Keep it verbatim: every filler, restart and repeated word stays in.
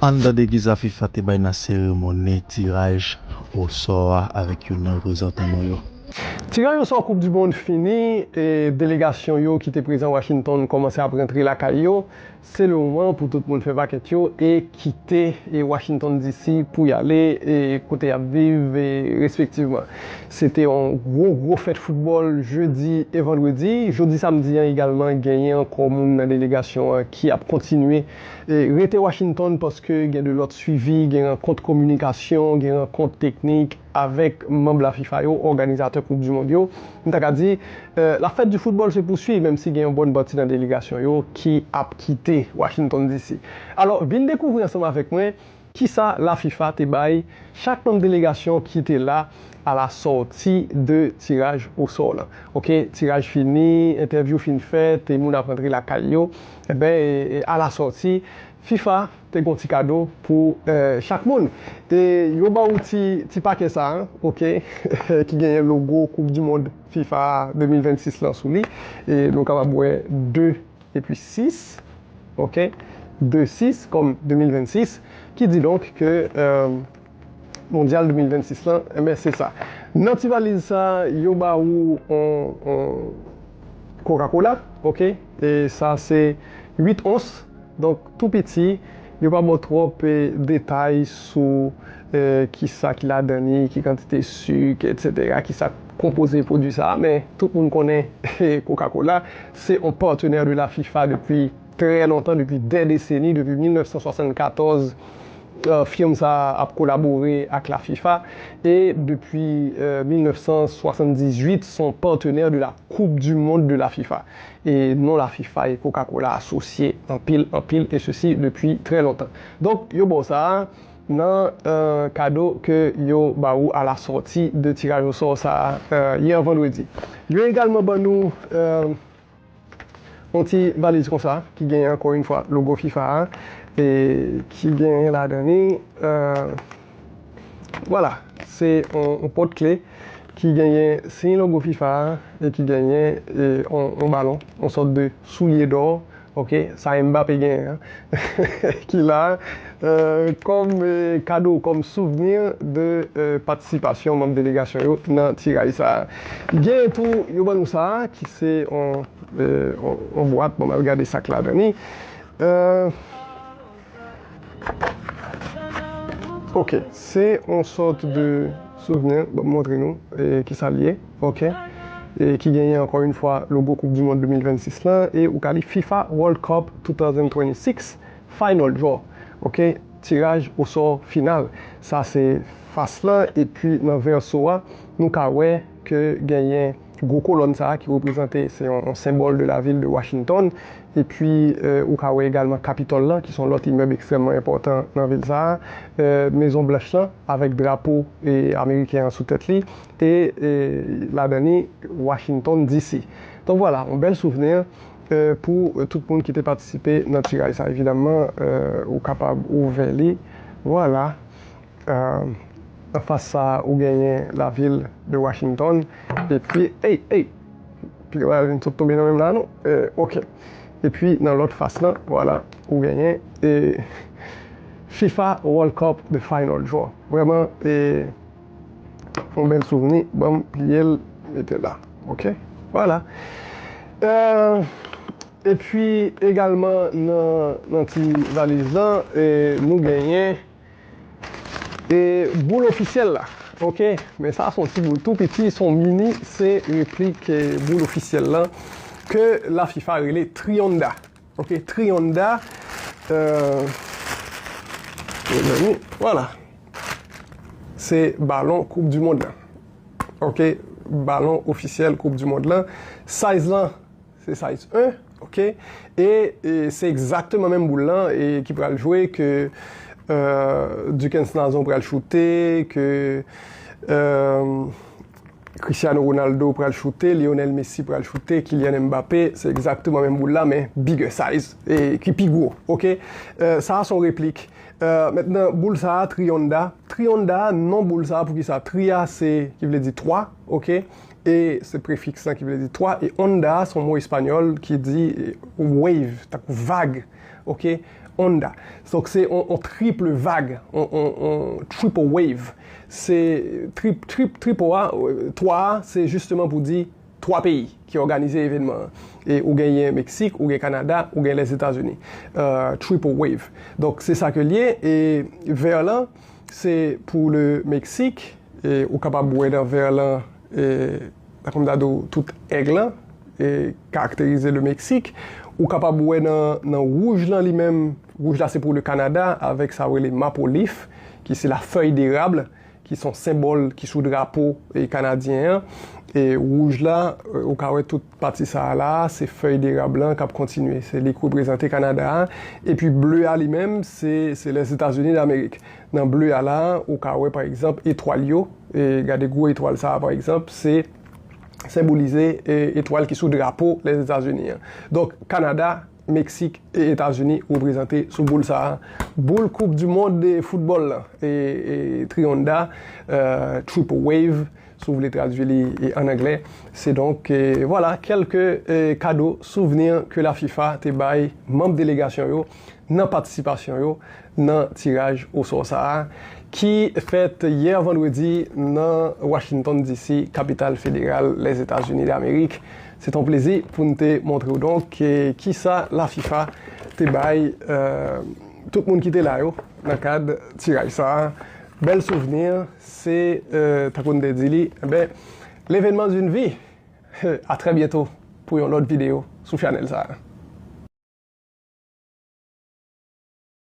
Anndan degiza fifa te bay nan seremoni tiraj osò a avèk youn nan reprezantan nou yo. Tiraj osò Koup di Mond fini, e delegasyon yo ki te prezan Washington kòmanse ap rantre lakay yo. Se le moman pou tout moun fè pakèt yo e kite e Washington D C pou y ale e kote y ap viv e respektivman. Se te yon gwo, gwo fèt foutbòl jedi e vandredi. Jodi samdi an egalman, genyen ankò moun nan delegasyon an ki ap kontinye e rete Washington paske gen de lòt swivi, gen rankont kominikasyon, gen rankont teknik avèk manm la fifa yo, òganizatè Koup di Mond yo. M ta ka di, euh, la fête du football se poursuit, menm si gen yon bòn pati nan delegasyon yo ki ap kite Washington D C. Alò, vin dekouvri ansanm avèk mwen kisa la fifa te bay chak manm delegasyon ki te la à la sortie de tiraj osò lan. Ok, tiraj fini, entèvyou fin fèt, e moun ap rantre lakay yo. Enben, e, e, à la sortie, fifa te gon ti kado pou, euh, chak moun. E yo ba w ti, ti pake sa a, ok, ki genyen logo Koup di Mond fifa de mil vennsis lan sou li. E nou kapab wè de epi sis, ok, de sis kòm de mil vennsis, ki di donk ke, euh, Mondyal de mil vennsis lan, enben, se sa. Nan ti valiz sa, yo ba ou on, on Coca-Cola, ok? E sa se uit ons, donk tou piti, yo pa ba w twòp, e, detay sou, e, kisa ki ladan li, ki kantite sik, etsetera, kisa k konpoze pwodui sa a, men tout moun konnen Coca-Cola, se on partenaire de la fifa depi trè lontan, depi dè deseni, depi mil nèf san swasannkatòz, euh, firm sa a ap kolabore ak la fifa. E depi, euh, mil nèf san swasanndizuit, se on partenaire de la Coupe du Monde de la fifa. E non la fifa e Coca-Cola asosye anpil, anpil, e sesi depi trè lontan. Donk, yo ba w sa a nan, euh, kado ke yo ba ou à la sortie de tiraj osò sa a, euh, yè vandredi. Yo egalman ban nou, euh, yon ti valiz konsa, ki genyen ankò yon fwa logo fifa a, e ki genyen ladan li, euh, vwala, se yon, yon pòt kle ki genyen siy logo fifa a, e ki genyen, e, yon, yon balon, yon sòt de soulye dò, ok, sa Mbappé genyen an, ki la, euh, kòm, euh, kado, kòm souvni de, euh, patisipasyon manm delegasyon yo nan tiraj sa a. Gen tou, yo ban nou sa a, ki se yon, euh, yon, yon bwat, bon, m al gade sa k ladan li. Euh, ok, se yon sòt de souvni, ban m montre nou, e, kisa l ye, ok? E ki genyen, ankò yon fwa, logo Koup di Mond de mil vennsis lan, e ou ka li fifa World Cup two thousand twenty-six Final Draw, ok? Tiraj osò final. Sa se fas lan, epi nan vèso a, nou ka wè ke genyen gwo kolòn sa a ki reprezante, se yon, yon senbòl de la ville de Washington. Epi, euh, ou ka wè egalman Kapitòl lan, ki se yon lòt imèb ekstrèmman enpòtan nan vil sa a, euh, Mezon Blanch lan, avèk drapo, e, ameriken an sou tèt li, e, e ladan li, Washington D C. Donk, vwala, yon bèl souvni, euh, pou, euh, tout moun ki te patisipe nan tiraj sa. Evidamman, euh, ou kapab ouvè li. Vwala. Euh, anfas sa, ou genyen lavil de Washington. Epi, ey, ey! Piga pa vin sot tonbe nan men m la, non. Euh, ok. Epi, nan lòt fas lan, vwala, ou genyen, e, fifa World Cup de Final Draw. Vrèman, e, yon bèl souvni. Ban m pliye l, mete l la. Ok? Vwala. Euh, epi, egalman, nan, nan ti valiz lan, e, nou genyen e boul ofisyèl la. Ok? Men sa, se yon ti boul tou piti, se yon mini, se replik, e, boul ofisyèl lan ke la fifa rele Trionda. Ok? Trionda, euh, mezanmi, vwala. Se balon Koup di Mond lan. Ok? Balon ofisyèl Koup di Mond lan. Size lan, se size un, ok? E, e se egzakteman menm boul lan, e ki pral jwe ke, euh, Duckens Nazon pral choute, ke, euh, Cristiano Ronaldo pral choute, Lionel Messi pral choute, Kylian Mbappé, se egzakteman menm boul la, men bigger size, e ki pi gwo, ok? Euh, sa a se yon replik. Euh, mentnan, boul sa a, Trionda. Trionda, non boul sa a, poukisa? Tri a, se, ki vle di twa, ok? E se prefiks lan ki vle di twa. E onda, se yon mo espanyòl ki di, e, wave, tankou vag, ok? Onda. Donk, se yon, yon triple vag, yon, yon, yon triple wave. Se trip, trip, triple a, twa a, se jisteman pou di twa peyi ki òganize evènman an. E ou genyen Meksik, ou gen Kanada, ou gen Lèzetazini. Euh, triple wave. Donk, se sa ke l ye. E vè lan, se pou le Meksik. E ou kapab wè nan vè lan, e, sa kòm ta di w, tout èg lan, e, karakterize le Meksik. Ou kapab wè nan, nan wouj lan li menm, wouj la se pou le Kanada, avèk sa yo rele maple leaf, ki se la feuille d'érable, ki se yon senbòl ki sou drapo, e, kanadyen an. E wouj la, e, ou ka wè tout pati sa a la, se fèy derab lan k ap kontinye. Se li k reprezante Kanada a. Epi ble a li menm, se, se Lèzetazini Damerik. Nan ble a la, ou ka wè, pa egzanp, etwal yo. E gade gwo etwal sa a, pa egzanp, se senbolize, e, etwal ki sou drapo Lèzetazini an. Donk, Kanada, Meksik e Etazini reprezante sou boul sa a. Boul Koup di Mond de foutbòl lan, e, e, Tri Onda, e, Triple Wave, si w vle tradui li, e, an anglè. Se donk, e, vwala, kèlke, e, kado souvni ke la fifa te bay manm delegasyon yo nan patisipasyon yo nan tiraj osò sa a, ki fèt yè vandredi nan Washington D C, kapital federal Lèzetazini Damerik. Se t on plezi pou n te montre w donk, e, kisa la fifa te bay, e, tout moun ki te la yo nan kad tiraj sa a. Bèl souvni, se, e, tankou n te di li, enben, l'événement d'une vie. A très bientôt pou yon lòt videyo sou chanèl sa a.